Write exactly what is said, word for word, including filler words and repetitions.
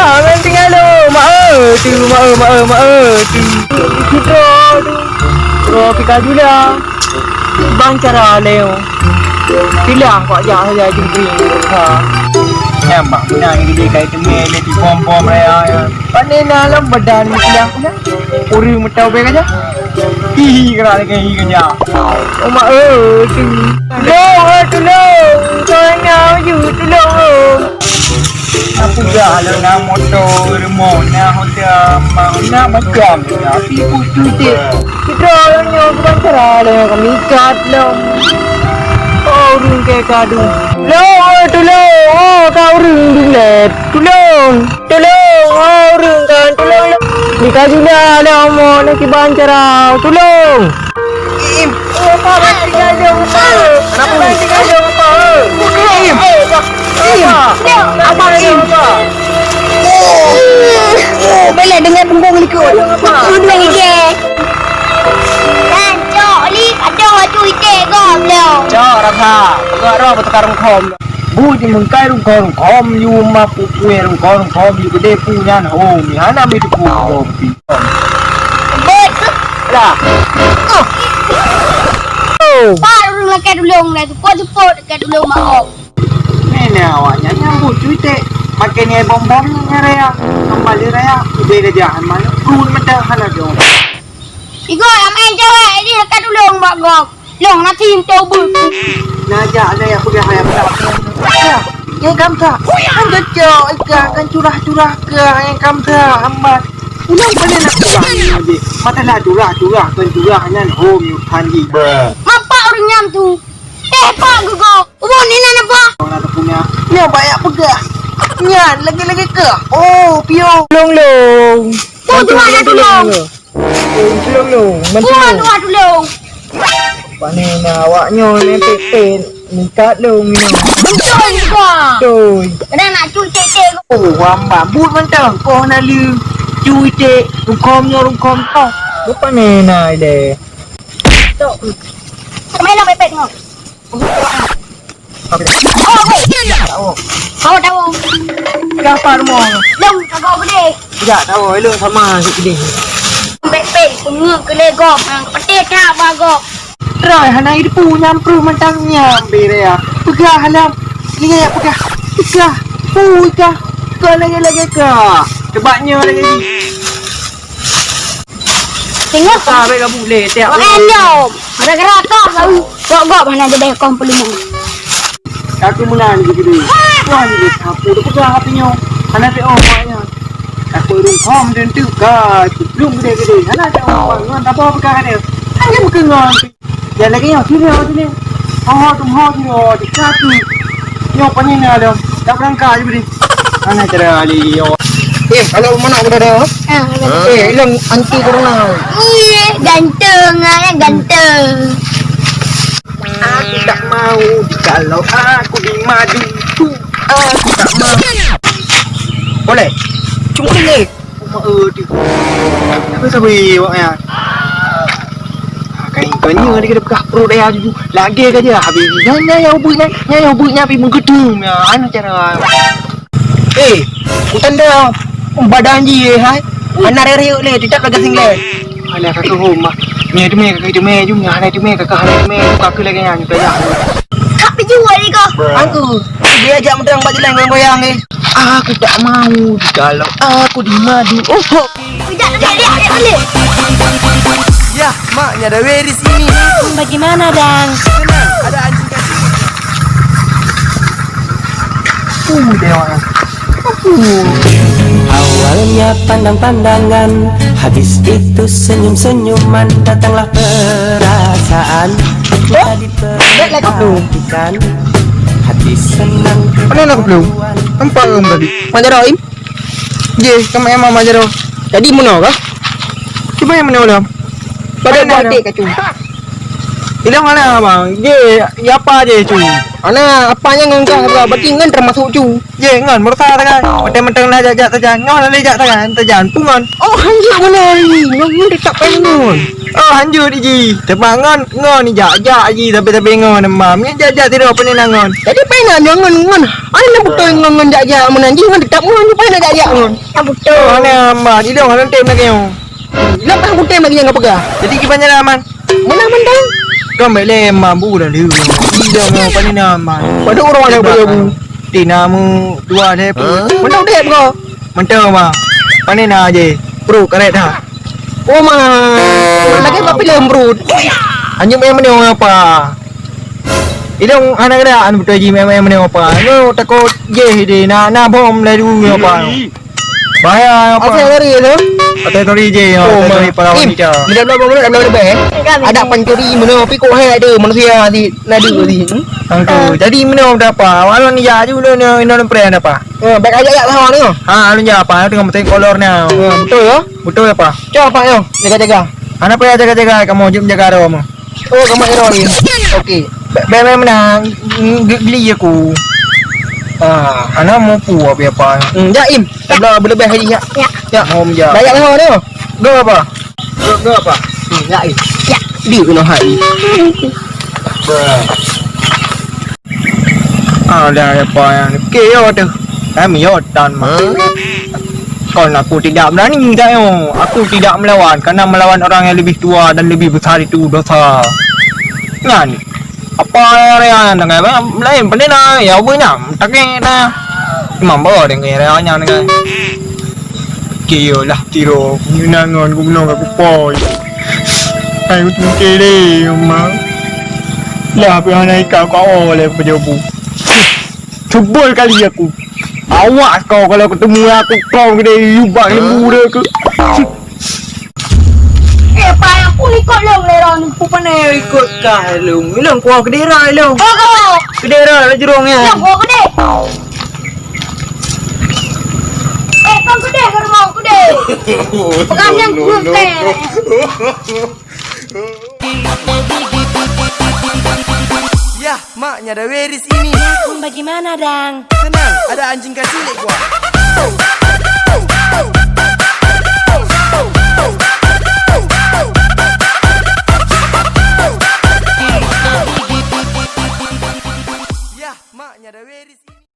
Mak, ban tinggai lôn. Mak, eh, tu, mak, eh, mak, eh, mak, eh, tu. Sidroe tu. Sidroe pih ka jula. Ban cara lé nyoe. Pilang kok jak saja jingkring. Ha. Nyan, Mak, meunan geude kai teumé lé di bom-bom raya nyan. Pane na lam badan pilang. Ureueng meutabeng aja. Hihi, gerak lagi, hihi, keujak. Oma, eh, tu. Tulông, eh, tulông. Kau hana aju, tulông, eh. Aku dah lalu na motor, remona, Honda, ma-, na macam. Tapi butuh je. Kita orang yang kebancara lah, kami kat lah. Oh, ureueng ke kadu. Tulông, eh, tulông. Oh, kau ureueng dum lé. Tulông. Tulông, oh, ureueng kan, tulông. Di kajuna ada omo, nak kiban cara, tulông. Im. Oh, apa, banting aja, apa? Kenapa? Banting aja, apa? Im. Im. Apa? Im. Apa? Oh, oh, boleh dengar punggung likot. Apa? Dua ije. Dan cok li, aduh, aduh, ije, goblok. Cok, rasa. Enggak roh, bertukar rungkong. Bu jimeungkai rungkong-rungkong, yu ma pupue rungkong-rungkong, yu geude pu nyan hom, hana mi teupeu hom pi. Beuet keuh. Lah. Oh. Pat ureueng lakèe tulông lé, seupôt-seupôt lakèe tulông mak. Nenek awak nyan nyambut cuitek. Pakai ni bom-bom ni raya. Kembali raya, ubé gajah mana? Pun mata hana dong. Igo, amai cewek, ini lakèe tulông bak gob. Long, na tim tau beuet. Na jak, na jak peugah ayam tak. Ya, ya, kam tak. Kan gecok, ikan, kan curah-curah ke, ayam kam tak, amat. Ulang pada nak curah ni aja. Mata lah curah-curah, kan curah nyan hom you than ji. Mampak ureueng nyan tu. Eh, pak gugo. Ubon ni na napa? Orang nak punya. Ni banyak peugah. Nyan, lagi-lagi ke? Oh, pio. Long, long. Tu, tu, ada tulông. Tulông, tulông. Tuan, tuan, tulông. Pane na awak nyoe ni pet-pet. Mingkat lôn nyoe. Beutôi juga. Beutôi. Kadang nak cuit cek-cek. Oh, wamba. Buet mantong. Koh na lé. Cuit cek. Rungkom nyoe, rungkom koh. Buet pane na ilèe. Tok. Main lah pet-pet nyoe. Oh, weh. Tahu. Tahu, tahu. Gampang rumoh. Long, kagak boleh. Tidak tahu, elok sama si pedih. Pek-pek, semua kele gop. Hang, petis tak bagok. Terus, hana itu nyamperu mantang nyam, bere ya. Peugah halam. Iya, ya, peugah. Peugah. Pui kah. Kau lagi-lagi kah. Sebabnya lagi. Tengok. Besar baik kamu boleh tiap. Wah, elok. Gara-gara kau, kau. Gop-gop, hana jadi kau pelumang. Aku menang je gede. Wah, ni apa tu pegang hatinya? Hana teu'oh mak nyan. Takot ureueng hom dan tu ka, belum gede-gede. Hana teu'oh mak nyan, tak apa-apa ka dia. Hana mungkin ngon. Dia lagi nyoe, sini, oh, sini. Oh, tu, oh, sini, oh, di kaki. Nyoe, panen ada. Tak berangkat je beri. Mana cara ali, oh. Eh, kalau mana aku dah ada? Ah, ada. Eh, ilang anti corona. Ih, ganteng, ah, ganteng. Aku tak mau kalau aku dimadu. Aku tak mau. Boleh? Cuma ni. Uma, eh, tu. Apa sabi awak ya? Kain kanya dia kena pegang perut dia tu. Lagi ke dia habis. Nyan, nyan, ya, ubui, nyan, nyan, ya, ubui, nyan, habis menggetum, ya. Anu cara. Eh, utanda badan ji, eh, hai. Anak rere le, tetap lagi single. Alah, kaka hom, ah. Ni tu meh, kaka tu meh, jom, ni tu meh, kaka tu meh, kaka lagi nyan, kaya. Kak piju wali ko. Aku, dia ajak mudang bak jalan goyang-goyang, eh. Aku tak mau kalau aku dimadu. Oh, ho. Tidak, tidak, tidak, tidak. Ya, maknya ada Weris ini. Bagaimana, Dang? Tenang, ada anjing kecil. Uh, dia orang. Uh. Awalnya pandang-pandangan, habis itu senyum-senyuman, datanglah perasaan. Kita diperhatikan, hati senang. Mana nak belum? Nampak belum tadi? Mak Jaro, Im? Jeh, kamu emang Mak Jaro. Jadi meunoe kah? Cuba yang mana udah? Pada buat dek kacau. Bilang mana abang? Jeh, ya apa je cu? Ana apa yang ngengkah berarti ngan termasuk cu. Ye, ngon meurasa sagai. Mantong-mantong na jak-jak sajan. Ngon lalu jak sagai, sajan. Pungon. Oh, hanjeuet beuna hari. Ngon, ngon tetap paih ngon. Oh, hanjeuet ji. Teuma ngon, ngon jak-jak ji, tapi-tapi ngon, mam. Nyan jak-jak sidroe pane na ngon. Jadi paih na ngon, ngon. Ai na beutôi ngon, ngon jak-jak meunan ji, ngon tetap ngon, paih na jak-jak ngon. Ya beutôi. Oh, ana mam. Idong, ana tem lagèe nyoe. Lam tahu tem lagèe nyoe peugah. Jadi gimana, Aman? Meunan mantong. Kau bèk lé mambu dah lé. Ida mau panen nama. Pada orang ada baju. Tina mu dua deh. Mantap deh bro. Mantap ma. Panen aja. Bro, karet dah. Oh ma. Lagi apa film bro? Anjing main mana apa? Idong anak ada anu betul ji main mana apa? Nyo takut je deh. Na na bom lalu apa? Bahaya apa? Asal lari tu. Asal lari je, ya. Oh, asal lari ma. Para wanita. Bila belum belum belum lebih eh. Ada pencuri mana tapi kok hai ada manusia di nadi tadi. Angku. Jadi mana ada apa? Awak ni ya ju ni ni ni pernah ada apa? Eh, baik aja ya tahu ni. Ha, anu ya apa? Tengah mesin kolor ni. Ya, betul ya. Betul apa? Coba apa ya? Jaga-jaga. Anak payah jaga-jaga kamu, jom jaga roh kamu. Oh, kamu hero ni. Okey. Baik baik mana? Geli aku. Ah, anak mau pu apa apa? Hmm, ya Im. Tabla berlebih hari ya. Ya. Ya, mau ya. Banyak lah tu. Go apa? Go, go apa? Hmm, ya Im. Ya. Di kena hai. Ah, dah apa yang ke yo tu? Kami yo tan mah. Kon aku tidak berani tak yo. Aku tidak melawan karena melawan orang yang lebih tua dan lebih besar itu dosa. Nyan. Apa raya yang tengah lain pandai na ya ubui na. Tak kena. Imam bawa dengan raya nya dengan. Kiyolah tiro, ngon gubernur ka kupoi. Hai, beutôi deh, Mak. Lah, apa yang naik kau, kau oleh pejabu. Sebol kali aku. Awas kau kalau ketemu aku, kau gede yubak lembu dah ke. Eh, payah pun ikut long lerong, pun pandai ikut kah long. Long kuah kedera long. Oh, kau. Kedera lah jerong ya. Long kuah gede. Eh, kau gede ke rumah aku deh? Pegang yang gue teh. Yah, maknya ada Weris ini. Bagaimana, Dang? Tenang, ada anjing kecil gua.